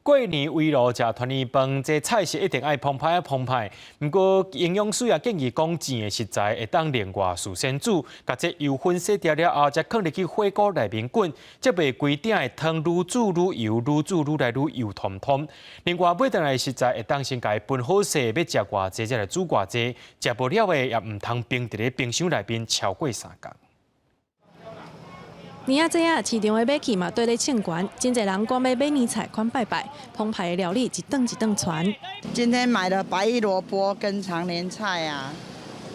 過年圍爐食團圓飯，這菜式一定愛澎湃啊澎湃。毋過營養師也建議講，煎的食材會當另外事先煮，共這油份洗掉了後，才囥入去火鍋內面滾，才袂規鼎的湯愈煮愈油，愈煮愈來愈油湯湯。另外買轉來的食材會當先共伊分好勢，欲食偌濟才來煮偌濟，食無了的也毋通冰佇咧冰箱內面超過3工。年仔這啊，市場的買氣嘛綴咧衝懸，真濟人趕欲買年菜款拜拜，澎湃的料理一頓一頓傳。今天買了白蘿蔔跟長年菜啊，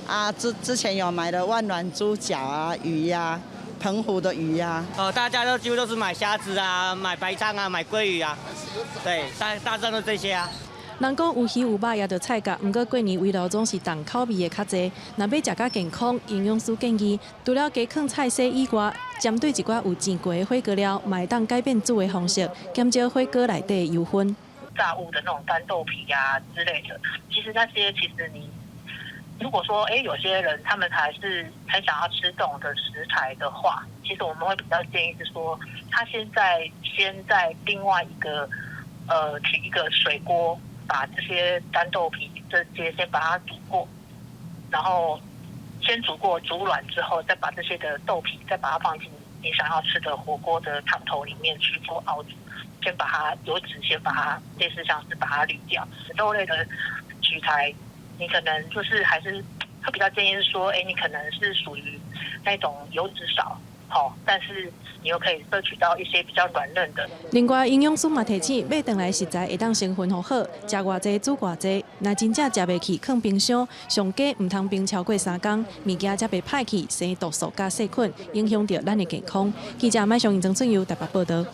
啊之前有買了萬巒豬腳啊、魚呀、澎湖的魚呀。哦，大家都幾乎都是買蝦子啊、買白鯧啊、買鮭魚啊，對，大致上都這些啊。人講有魚有肉也著菜角，毋過過年圍爐總是重口味的較濟。若欲食較健康，營養師建議，除了加囥菜絲以外，針對一寡有煎過的火鍋料，嘛會當改變煮的方式，減少火鍋內底的油份。炸物的那種乾豆皮啊之類的，其實那些其實你如果說，欸，有些人他們還是很想要吃這種的食材的話，其實我們會比較建議是說，他現在先在另外一個，取一個水鍋，把這些乾豆皮這些先把它煮過，然後先煮過煮軟之後，再把這些的豆皮再把它放進你想要吃的火鍋的湯頭裡面去做熬煮，先把它油脂先把它類似像是把它濾掉。肉類的取材，你可能就是還是會比較建議是說，欸，你可能是屬於那種油脂少，好，但是你又可以攝取到一些比較軟嫩的。另外，營養師嘛提醒，買轉來食材會當先分予好，食偌濟煮偌濟。若真正食袂去，囥冰箱，上加毋通冰超過3工，物件才袂歹去，生毒素佮細菌，影響著咱的健康。記者麥尚英、曾春優台北報導。